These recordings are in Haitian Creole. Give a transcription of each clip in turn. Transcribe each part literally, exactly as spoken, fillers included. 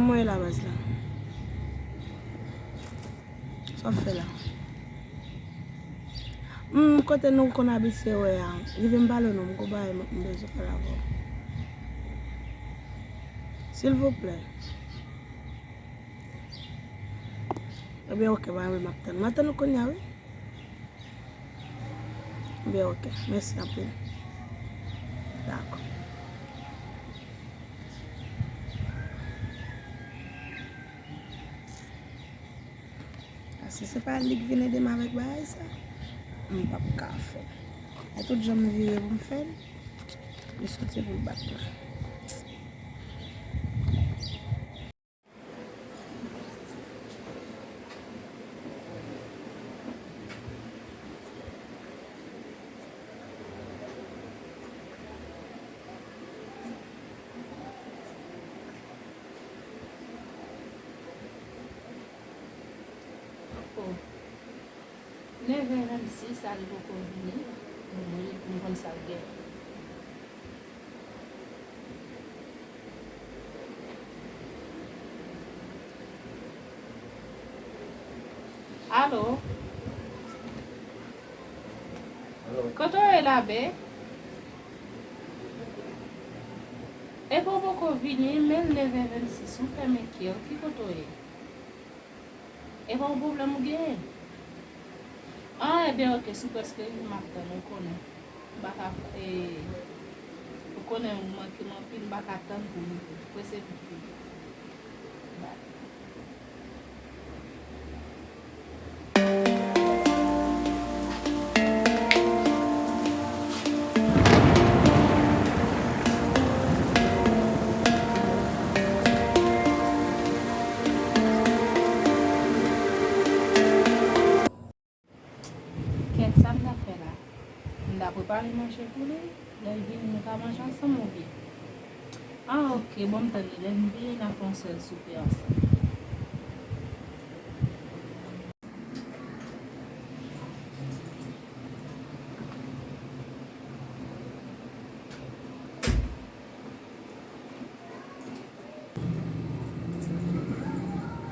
Kòman w ye la, baz la? Sa w ap fè la? Hmm, kote nou konn abitye wè a? Rive m pale w non, m gon bagay m bezwen pale avè w. Silvouplè. Ebyen, oke, pa gen pwoblèm, m ap tann. M ap tann ou kounye a, wi. Ebyen, oke. Mèsi anpil. Dakò. A, si se pa li k vin ede m avèk bagay sa, m p ap ka fè l. A tout jan m vire pou m fè l, li soti pou l bat mwen. Oh. Nèf è vennsis a, li poko vini. Wi, m konn sa l gen. Alo? Alo? Kote w ye la, bè? Epi w poko vini, men l nèf è vennsis, ou fèmen kè w, ki kote w ye? E pa yon pwoblèm ou genyen? Ah, ebyen, oke, si w prèske rive, m ap tann ou, konnen. M pa ka, e, ou konnen ou manke m anpil, m pa ka tann pou w rive. Prese vit, vit. Bye. Kèt, sa m ta fè la? M ta prepare manje pou li, lè l vini, nou ka manje ansanm oubyen? Ah, oke, bon, m tann li. Lè l vini, n a fè yon sèl soupe ansanm.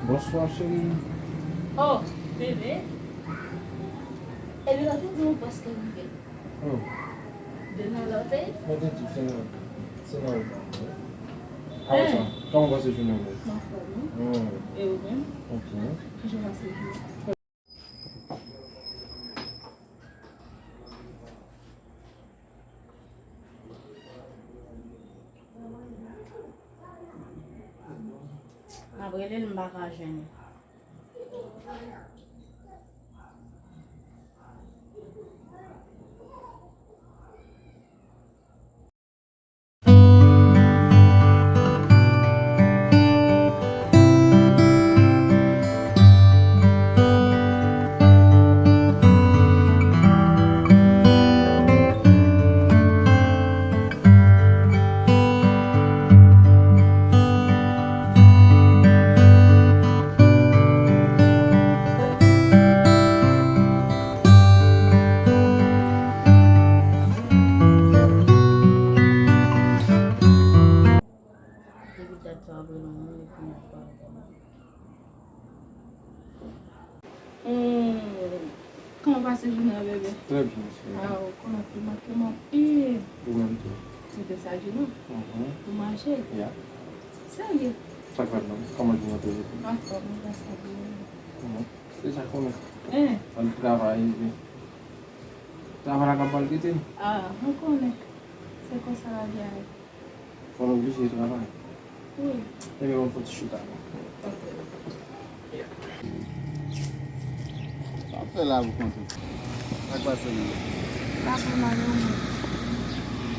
Bonswa, cheri. Oh, bebe. Ebyen, ou te di nou prèske rive. Oh. Demen lè w te ye? Mwen te di w se nan, se nan wout la. Kòman sa? Kòman w pase jounen w? M anfòm, wi. Oh. E ou menm? Ok. Kijan w pase jounen? M ap rele l, m pa ka jwenn li. Depi dat sa w ap rele yon moun epi m ap pale. Hmm. Kòman w pase jounen an, bebe? Trè byen, cheri. Ah, ou konnen ou te manke m anpil. Ou menm tou. Ou te sa di nou. Mhm. Ou mache. Ya. Serye? Sa k fèt menm? Kòman jounen an te rete? Anfòm, wi, gras a Dye. Mhm. Deja konnen. Hein? Ann travay, epi travay la ka pral kite m. Ah, mwen konnen. Se konsa lavi a ye. Fò n oblije travay. Wi. Ebyen, ban m fè yon ti chita non. Ok. Sa w fè la pou kont ou? Sa k pase menm? Pa pou mwen non.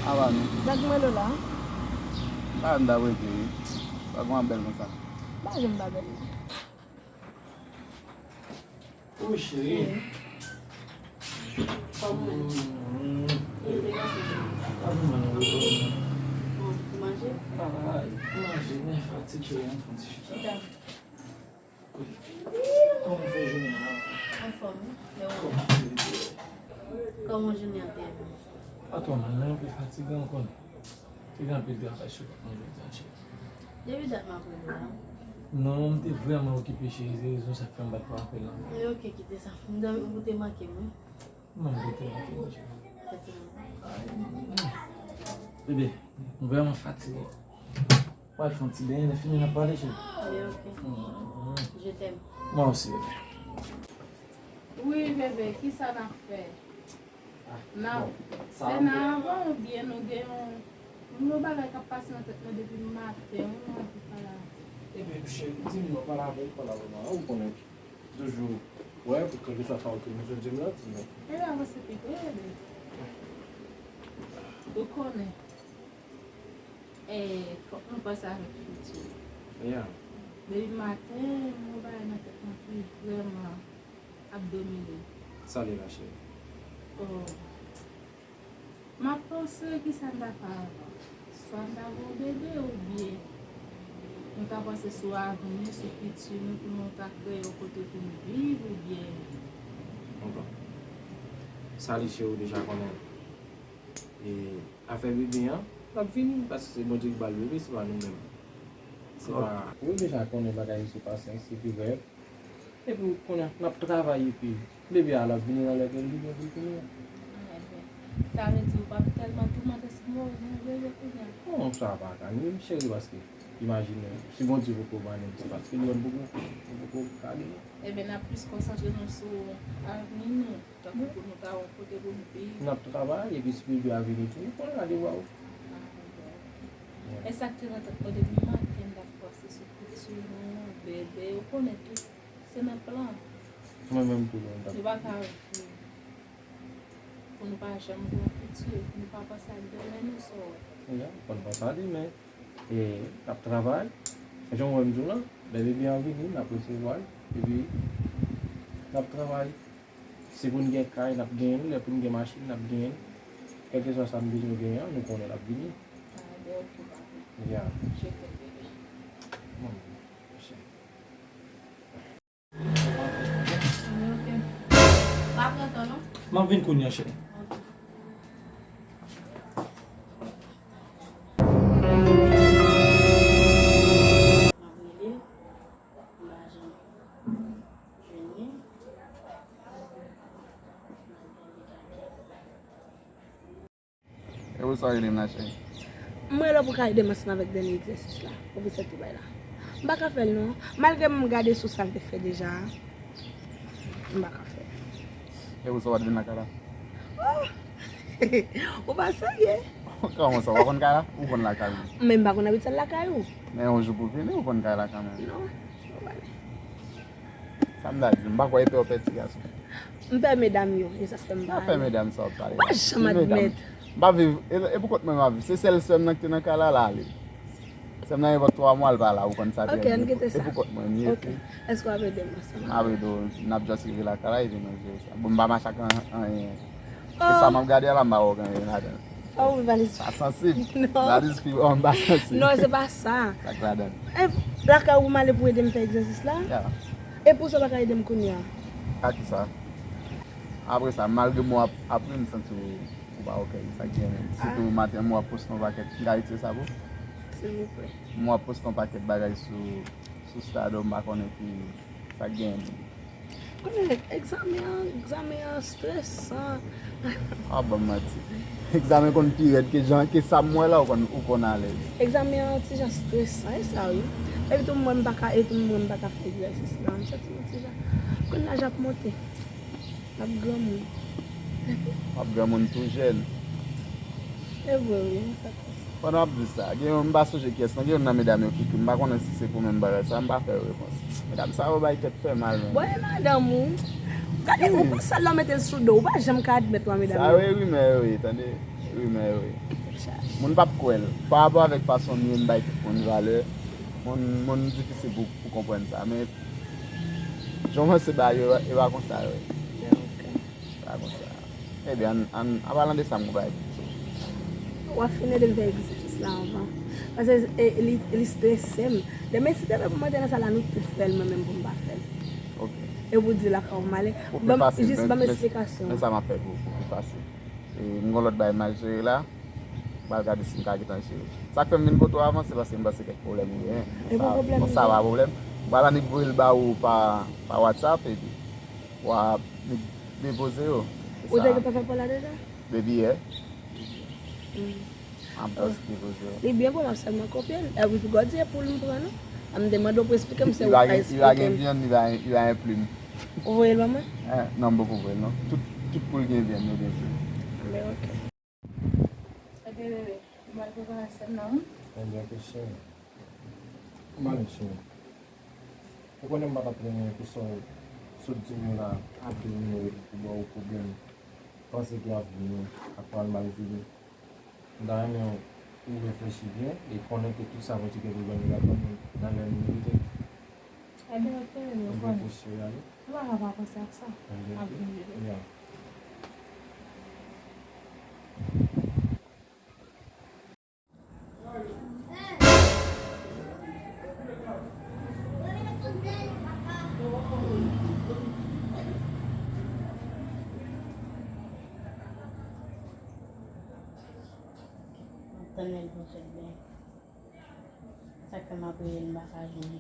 Ava nou. Nèg mwen lo la. Pa m ta prete wi. Pa gen w ap bèl konsa. Pa janm pa bèl non. Wi, cheri. Kòman? Mm, mm. Ou manje? Ah, manje, men fatig, cheri, ann fè yon ti chita. Chita. Kòman w fè jounen an? Anfòm, wi. E ou? Kòman jounen an te ye? Pa twò mal, non, men pi fatigan, ou konnen. Te gen anpil travay sou kont mwen jodi a, cheri. Depi dat m ap rele w la. Non, m te vrèman okipe, cheri, se rezon sa k fè m pa t pran apèl lan. Men ok, kite sa. M dòmi, ou te manke m, wi. Non, m te manke m, cheri. Kite m. Bebe, m vrèman fatige. W al fè yon ti benyen, lè fini n ap pale, cheri. Men ok. Je t'aime. Mwen osi, bebe. Wi, bebe, kisa n ap fè? N ap fè nan avan oubyen nou gen yon, yon bagay k ap pase nan tèt mwen depi maten, wi, mwen anvi pale avè w. Ebyen, cheri, di m non, pale avè m, pale avè m, ou konnen. Toujou, wè, pou kèlkeswa sa ou te bezwen di m lan, di m non. Ebyen, avanse pi pre, bebe. Ou konnen. E, fòk nou panse avèk fiti. Yeah. Depi maten, yon bagay nan tèt mwen ki vrèman ap domine. Sa li la, cheri? Oh. M ap panse kisa n ta fè avan. Swa n ta gen yon bebe oubyen nou ta panse sou avni, sou fiti nou, pou nou ta kreye yon kote pou n viv oubyen. Bon, bon. Sa li, cheri, ou deja konnen. E afè bebe an, l ap vini, paske se Bondye ki ba l bebe, se pa nou menm. Se pa. Ou deja konnen bagay yo se pasyans, epi rèv. Epi kounye a, n ap travay, epi bebe a, l ap vini nan lè ke li gen pou l vini an. Sa vle di ou p ap tèlman toumante si nou gen bebe kounye a? Non, sa pa ka rive, cheri, paske imajine w, si Bondye poko ban nou, se paske li wè n poko, nou poko ka genyen. Ebyen, n ap plis konsantre nou sou avni nou. Tankou pou nou ta wè kote pou nou viv. N ap travay, epi si bebe a vini tou, nou pran randevou a, wi. Ah, bon. Yeah. E sa k te nan tèt mwen depi maten, m t ap panse sou fiti nou, bebe, ou konnen tout, se nan plan. Mwen menm tou, mwen t ap. Nou pa ka viv pou nou pa janm gen yon fiti, nou pa panse ak demen nou, sa w wè. Yeah, fò n panse a demen. E n ap travay. Jan w wè m di w lan, lè bebe a vini, n ap resevwa l, epi n ap travay. Si pou n gen kay, n ap genyen l. Lè pou n gen machin, n ap genyen l. Kèlkeswa sa n bezwen genyen an, nou konnen l ap vini. Ah, ben, ok, papa. Yeah. Je t'aime, bébé. Bon, cheri. Ok. Pa pran tan, non? M ap vin kounye a, cheri. Ok. M ap rele. M pa janm jwenn li. E pou sa w rele m la, cheri? M rele w pou w ka ede m ansanm avèk dènye egzèsis la, pwofesè te bay la. M pa ka fè l non. Malgre m gade sou sa l te fè deja a, m pa ka fè l. E pou sa w pa t vin lakay la? Oh! Ou pa serye. Kòman sa, w pa konn kay la? Ou konn lakay ou? Men m pa konn abitye al lakay ou. Men yon jou pou vini, ou konn kay la kanmenm. Non, ou pale. Sa m ta di, m pa kwè e pè w pè ti gason. M pè medam yo, e sa fè m pa ale. Afè medam sa w ap pale la? Ou pa janm admèt. M pa viv, e, e pou kont mwen m ap viv. Se sèl sè m nan ki te nan kay la, l ale. Sè m nan gen vant twa mwa, l pa la, ou konn sa trè byen. Ok, ann kite sa. E pou kont mwen m ye fi. Ok. Èske w ap ede m ansanm? M ap ede w, n ap just rive lakay la, epi nou jere sa. Bon, m pa mache ak an-, anyen. E sa m ap gade a la, m pa wè okenn anyen ladan l. Oh, wi, valiz. Sa sansib. Non. Valiz fi, oh, m pa sansib. Non, se pa sa. Sa k ladan l? E, lakay ou pou m ale pou ede m fè egzèsis la? Ya. E pou sa w pa ka ede m kounye a? Ak kisa? Apre sa, malgre m ap apre, m santi w, ou pa okenn. Sa k gen menm? Ah. Sitou maten, m ap poste yon pakèt, m ka retire sa pou? Silvouplè. M ap poste yon pakèt bagay sou, sou Stardom, m pa konnen ki sa k gen menm. Konnen egzamen an, egzamen an stresan. Pa ban m manti. Egzamen konn pi rèd ke jan, ke sa m wè la, ou konn, ou konn alèz. Egzamen an ti jan stresan, e sa wi. Epi tou mwen m pa ka, epi tou mwen m pa ka fè egzèsis la. M santi m ti jan. Kounye a j ap monte. M ap granmoun. W ap granmoun tou jèn. E vre wi, sa. Pandan w ap di sa, gen yon, m pa sonje kiyès, non, gen youn nan medam yo ki ekri m, m pa konnen si se pou menm bagay sa, m pa fè yo repons. Medam sa yo bay tèt fè mal, menm. Bon, e madanm ou. Gade, ou pran sèl la, w mete l sou do w, ou pa janm ka admèt twa medam yo. Sa yo e rimè yo ye, tande, rimè yo ye. Moun p ap kwè l. Pa rapò avèk fason m ye, m bay tout moun valè. Moun, moun difisil pou, pou konprann sa, men jan w panse bagay yo, e pa konsa yo ye. Ok. Pa konsa. Ebyen, ann, ann, an palan de sa, m gen bagay pou m di w. W ap fin ede m fè egzèsis la anvan. Paske, e, li, li strese m. Demen, si te vle pou mwen te nan sal la, nou tout fè l, mwen menm pou m pa fè l. Ok. E pou di lakay ou m ale. Ou pi fasil, jis ban m esplikasyon. Men sa m ap fè pou, pou pi fasil. E, m gen lòt bagay m al jere la. M pral gade si m ka gentan jere. Sa k fè m vin kote w avan, se paske m panse kèk pwoblèm ou genyen. E bon, pwoblèm. Bon, sa pa pwoblèm. M pral annik voye l ba ou pa, pa WhatsApp, epi w a annik depoze yo. Ou te gentan fè pran la deja? Depi yè. M ap just depoze yo. Li byen bon, m ap sèlman kopye l. Epi pi gòdye pou l m pran, non. M te mande w pou eksplike m, se ou k pa eksplike m. Li pa gen vyann, li pa, li pa gen plim. Ou voye l ban mwen? Eh, non, m poko voye l, non. Tout, tout poul gen vyann yo, byen si. Men, ok. Ok, bebe, ou pral prepare sèn nan, wi. Ebyen, ok, cheri. Kòman nou, cheri? Ou konnen m pa t ap renmen pou sa w sot di m yo la, ap di m yo pou ba w pwoblèm. Panse ki avni nou ap pral mal vini. M ta renmen w reflechi byen e konnen ke tout sa Bondye gen pou ban nou la, ban nou nan lè nou merite. Ebyen, ok, bebe, ou konnen. Ebyen, ok, cheri, ale. Ou pa ka pa panse ak sa. Ebyen, ok. Ap vini, bebe. Ya. Tann lè l pou fèt byen. Sa k fè m ap rele l, m pa ka jwenn li.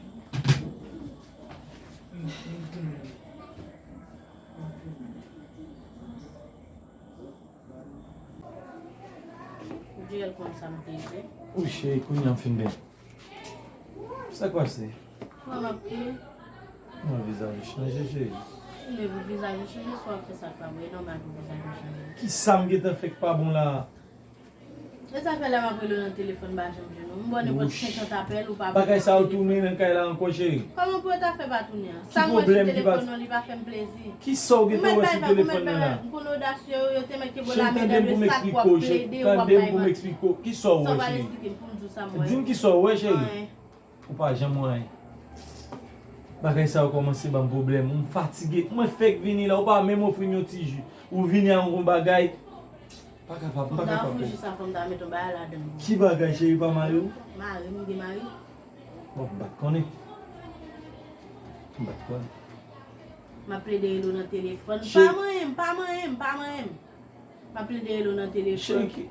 Ou di l konn sa m te vle. Wi, cheri, kounye a m fin byen. Sa k pase? Kòman m ap kriye? Non, vizaj ou chanje, cheri. Men pou vizaj ou chanje, sa w ap fè sa k pa bon, e nòmal pou vizaj ou chanje. Kisa m gentan fè k pa bon la? E sa fè lè m ap rele w nan telefòn, m pa janm jwenn ou. M ba w nenpòt senkant apèl, ou pa pran telefòn. Bagay sa yo tounen nan kay la ankò, cheri. Kòman pou yo ta fè pa tounen an? Sa m wè sou telefòn nan, li pa fè m plezi. Kisa w gentan wè sou telefòn nan la? M konn odasye yo, yo te mèt kenbe w lame dan le sak, w ap plede, w ap bay manti. Tande m pou m eksplike w. Kisa w wè, cheri? Sa w pral eksplike m pou m di w sa m wè. Di m kisa w wè, cheri. Anyen. Ou pa janm wè anyen. Bagay sa yo kòmanse ban m pwoblèm. M fatige. Mwen fèk vini la, ou pa menm ofri m yon ti ji. Ou vini a yon bagay. Pa kapab, m pa kapab. Fò m ta ofri w ji sa, fò m ta met yon bagay ladan l. Ki bagay, cheri, pa mare w? Mare m, m gen mari. Bon, m pa t konnen. M pa t konnen. M ap plede rele w nan telefòn. Pa manyen m, pa manyen m, pa manyen m. M ap plede rele w nan telefòn. Cheri, ki,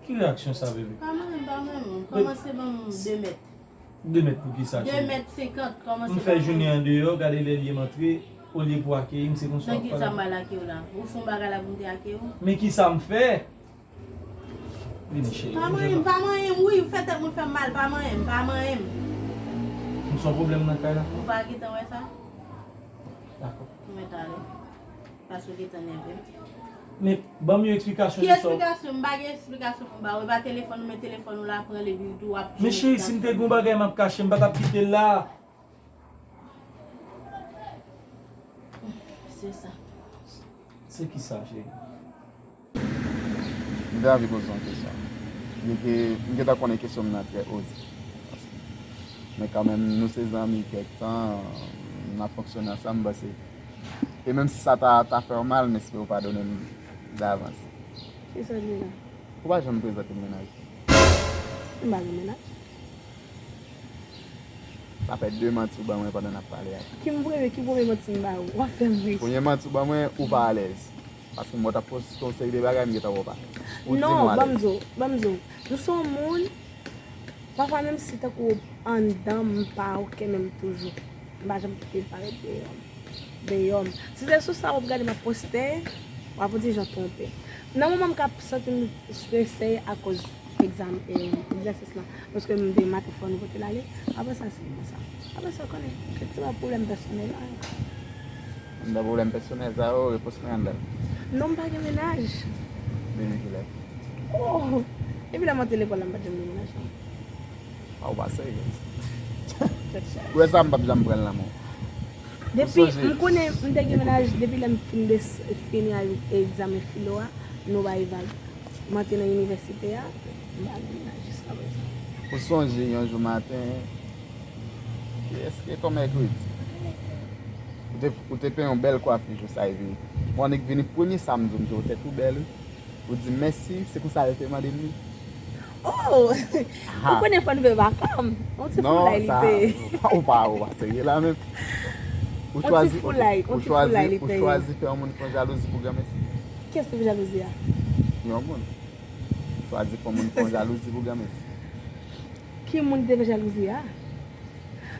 ki reyaksyon sa, bebe? Pa manyen m, pa manyen m. Kòmanse ban m de mèt. De mèt pou kisa, cheri? De mèt senkant, kòmanse ban m. M fè jounen an deyò, gade lè l ye m antre, olye pou akeyi m, se konsa w ap pale. Nan kisa m pral akeyi w la? Ou fè yon bagay la pou m te akeyi w? Men kisa m fè? Vini, cheri. Pa manyen m, pa manyen m, wi, ou fè tèt mwen fè m mal, pa manyen m, pa manyen m. M se yon pwoblèm nan kay la? Ou pa gentan wè sa? Dakò. Ou mèt ale. Paske w gentan nève m. Men, ban m yon eksplikasyon de sa w. Ki eksplikasyon? M pa gen eksplikasyon pou m ba w. E pa telefòn ou, men telefòn ou la pran l epi tou w ap jwenn eksplikasyon. Men cheri, si m te gen yon bagay m ap kache, m pa t ap kite l la. Se sa. Se kisa, cheri? M te anvi poze w yon kesyon. Byenke m gentan konnen kesyon m nan trè oze. Men kanmenm, nou se zanmi kèk tan, n ap fonksyone ansanm, m panse. E menm si sa ta, ta fè w mal, m espere w padone m davans. Kisa l ye la? Ou pa janm prezante m mennaj ou. M pa gen mennaj. Sa fè de manti ou ban mwen pandan n ap pale a. Ki m premye, ki premye manti m ba ou? W ap fè m ri. Premye manti ou ban mwen, ou pa alèz. Paske m wè w t ap poste yon seri de bagay, m gentan wè w pa alèz. Ou di m ou alèz. Non, ban m di w, ban m di w. Nou se yon moun, pafwa menm si tankou anndan m pa oke, men m toujou, m pa janm kite l parèt deyò m. Deyò m. Si se sou sa w ap gade m ap poste, w ap yon ti jan twonpe. Nan moman m ka santi m estrese akoz egzam-, e, egzèsis lan. Paske m te make fò nou pote l ale. Apre sa, se konsa. Apre sa, w konnen, kèk ti pwoblèm pèsonèl la. M nan pwoblèm pèsonèl sa yo, repons mwen anndan. Non, m pa gen mennaj. Depi kilè? Oh! Depi lè m antre lekòl la, m pa t janm gen mennaj, non. A, ou pa serye. Ou wè sa, m p ap janm pran l nan men w. Depi, m konnen m te gen mennaj, depi lè m fin des-, fini ak egzamen filo a, nou bay vag. M antre nan inivèsite a, m pa gen mennaj jiska prezan. Ou sonje yon jou maten, èske t on mèkredi? Ou te, ou te penyen yon bèl kwafi jou sa, epi ou annik vini premye sa m di w, m di w tèt ou bèl, wi. Ou di m mèsi, se konsa yo te mande m li. Oh! Ou konnen fò n fè vakam. On ti foulay li peye. Ou pa, ou pa serye la menm. On ti foulay, on ti foulay li peye. Ou chwazi fè yon moun pran jalouzi pou granmesi. Kiyès ki pou jalouzi a? Yon moun. Chwazi fè yon moun fè yon jalouzi pou granmesi. Ki moun ki te fè jalouzi a?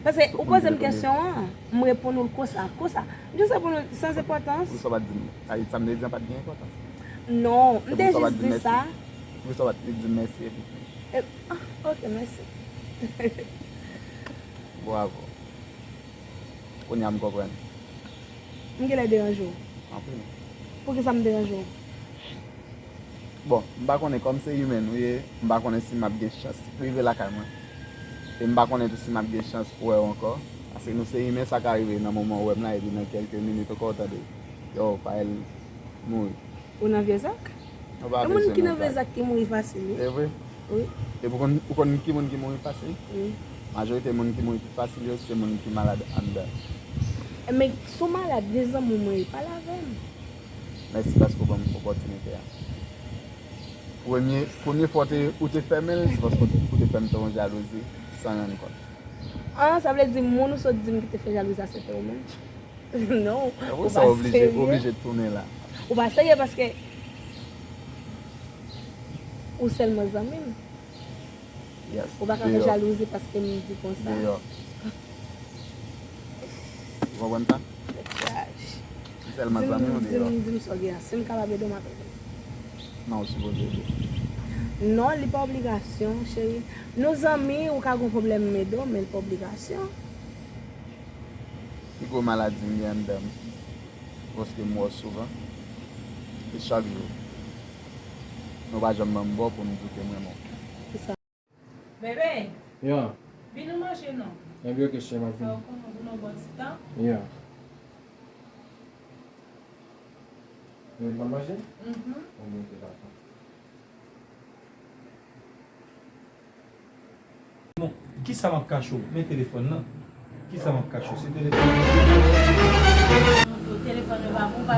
Paske ou poze m kesyon an, m reponn ou l konsa, konsa. M jis reponn ou l san enpòtans. Poukisa w pa t di m? Sa vle di sa m te di an pa t gen enpòtans. Non, m te jis di sa. Poukisa w pa t di m mèsi epi fini? E, ah, ok, mèsi. Bravo. Kounye a m konprann. M genlè deranje w. Anpil. Poukisa m deranje w? Bon, m pa konnen, kòm se imen nou ye, m pa konnen si m ap gen chans rive lakay mwen. E m pa konnen tou si m ap gen chans wè w ankò. Paske nou se imen, sa ka rive nan moman w wè m la, epi nan kèlke minit ankò w tande, yo, Fael mouri. Ou nan vye zak? Ou pa bezwen nan vye zak. E moun ki nan vye zak ki mouri fasil, wi. E vre? Wi. Epi ou konn, ou konn ki moun ki mouri fasil? Wi. Majorite moun ki mouri pi fasil yo, se moun ki malad anndan. E men, si w malad, gen zanmi w mwen, pale avè m. Mèsi paske w ban m opòtinite a. Premye, premye fwa w te, ou te fèmen l, se paske w te, ou te fè m fè yon jalouzi san rann kont. Ah, sa vle di moun ou sot di m ki te fè jalouzi a, se te ou menm? Non, ou pa serye. Ou pa serye paske ou sèlman zanmi m. Ou pa ka fè jalouzi paske m di konsa. Deyò. Ou konprann sa? Ou sèlman zanmi m deyò. Di m, di m sa w gen an. Si m kapab ede w, m ap ede w. Non, ou sipoze ede. Non, li pa obligasyon, cheri. Nou zanmi, ou ka gen pwoblèm, m ede w, men li pa obligasyon. Pi gwo maladi m gen anndan m, paske m wè w souvan, e chak jou, nou pa janm ban m bò pou m di ke m renmen w. Bebe, vin nou manje non. Ebyen, ok, cheri, m ap vini. Sa w konnen, pou nou bon ti tan. Vin ban manje? Mhm. Ebyen, ok, dakò. Bon, kisa m ap kache w? Men telefòn nan. Kisa m ap kache w? Se telefòn nan.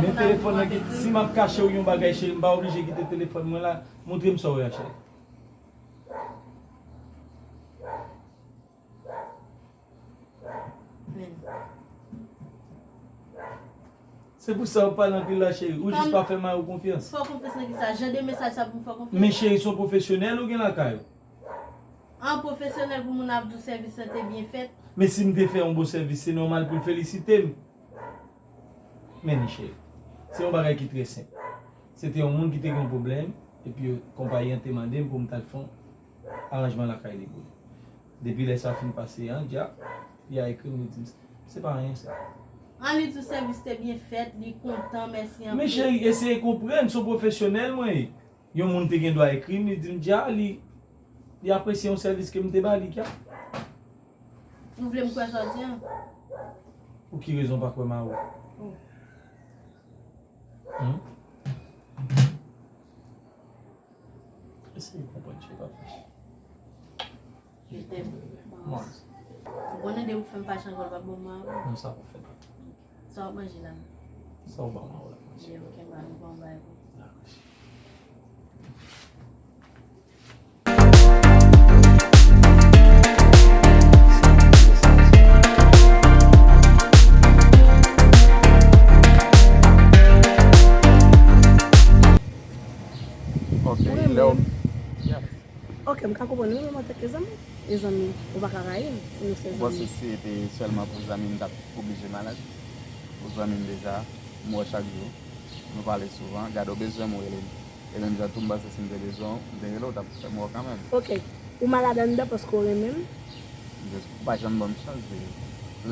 Men telefòn nan, si m ap kache w yon bagay, cheri, m pa oblije kite telefòn mwen la. Montre m sa w wè a, cheri. Men. Se pou sa w pale anpil la, cheri. Ou jis pa fè mari w konfyans. Fè w konfyans nan kisa? Jan de mesaj sa pou m fè w konfyans? Men cheri, se yon pwofesyonèl ou gen lakay ou? An pwofesyonèl pou moun ap di w sèvis lan te byen fèt. Men si m te fè yon bon sèvis, se nòmal pou l felisite m. Men ni cheri. Se yon bagay ki trè senp. Se te yon moun ki te gen yon pwoblèm, epi konpayi an te mande m pou m t al fè yon aranjman lakay li pou li. Depi lè sa fin pase an, dja, li a ekri m, li di m, se pa anyen sa. An, li di w sèvis te byen fèt, li kontan, mèsi anpil. Men cheri, eseye konprann, se yon pwofesyonèl mwen ye. Yon moun te gen dwa ekri m, li di m, dja, li, li apresye yon sèvis ke m te ba li, dja. Ou vle m kwè sa w di an? Pou ki rezon w pa kwè mari w? Oh. Hmm? Eseye konprann, cheri, pa fè. Je t'aime. Mwen. Ou konnen depi w fè m fache ankò, l p ap bon mwen ankò. Non, sa pa fèt. Sa w ap manje la? Sa w ba mwen la manje. Ok, m ba nou, ba w bay pou. Dakò. Ok, lè w, yeah. Ok, m ka konprann ou menm antanke zanmi. E zanmi, ou pa ka rayi m si nou se zanmi. Ou panse si se te sèlman pou zanmi m, m t ap oblije malad? Pou zanmi m deja, m wè chak jou. Nou pale souvan. Gade, ou bezwen m, ou rele m. E menm jan tou, m panse si m te bezwen w, m te rele w, w t ap fè m wè w kanmenm. Ok. Ou malad anndan paske w renmen m? Ou pa janm ban m chans di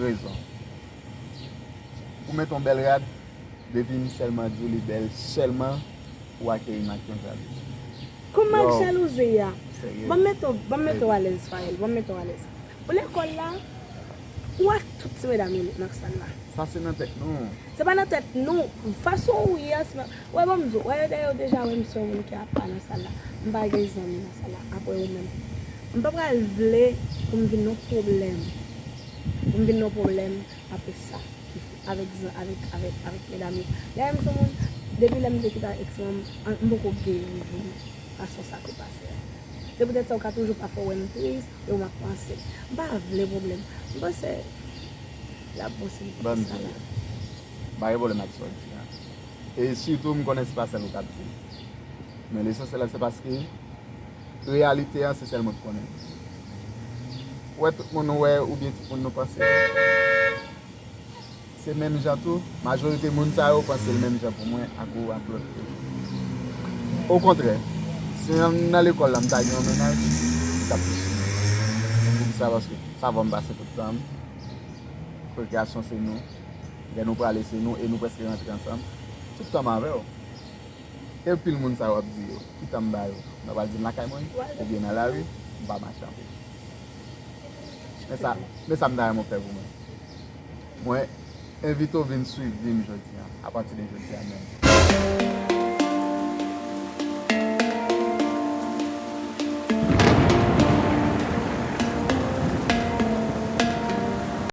rezon. Ou mete yon bèl rad, depi m sèlman di w li bèl, sèlman ou akeyi m ak yon jalouzi. Kòman jalouzi a? Serye. Ban m mete w, ban m mete w alèz, Fael, ban m mete w alèz. Pou lekòl la, ou ak tout ti medam yo nan sal la. Sa se nan tèt nou. Se pa nan tèt nou. Fason ou ye a, se pa, wè, ban m di w, wè, yo dèyè, yo deja wè m se yon moun ki apa nan sal la. M pa gen zanmi nan sal la, apre ou menm. M pa pral vle pou m vin nan pwoblèm. Pou m vin nan pwoblèm apre sa. Avèk zan-, avèk, avèk, avèk medam yo. Dayè, m se yon moun, depi lè m te kite ak eks mwen, m, m poko geri vre fason sa te pase a. Se poutèt sa ou ka toujou pafwa wè m tris, e w m ap panse. M pa vle pwoblèm. M panse l ap bon si m kite sa la. M pa gen pwoblèm ak sa w di a. E sitou, m konnen se pa sèl ou k ap di l. Men lesansyèl la, se paske Reyalite an, se sèl mwen k konnen. Ou wè tout moun nou wè oubyen tout moun nou panse, se menm jan tou. Majorite moun sa yo panse l menm jan pou mwen ak ou ak lòt yo. Okontrè, si nan, nan lekòl la m ta gen yon mennaj, m t ap touche. Poukisa? Paske sa fè m pase tout tan m. Rekreasyon se nou. Lè nou prale se nou e nou prèske rantre ansanm. Tout tan m avè w. E pil moun sa w ap di yo, ki tan m ba yo? Nan pral di m lakay mwen, oubyen nan lari, m pa mache anpil. Men sa, men sa m ta renmen w fè pou mwen. Mwen envite w vin swiv vi m jodi a, apati de jodi a menm.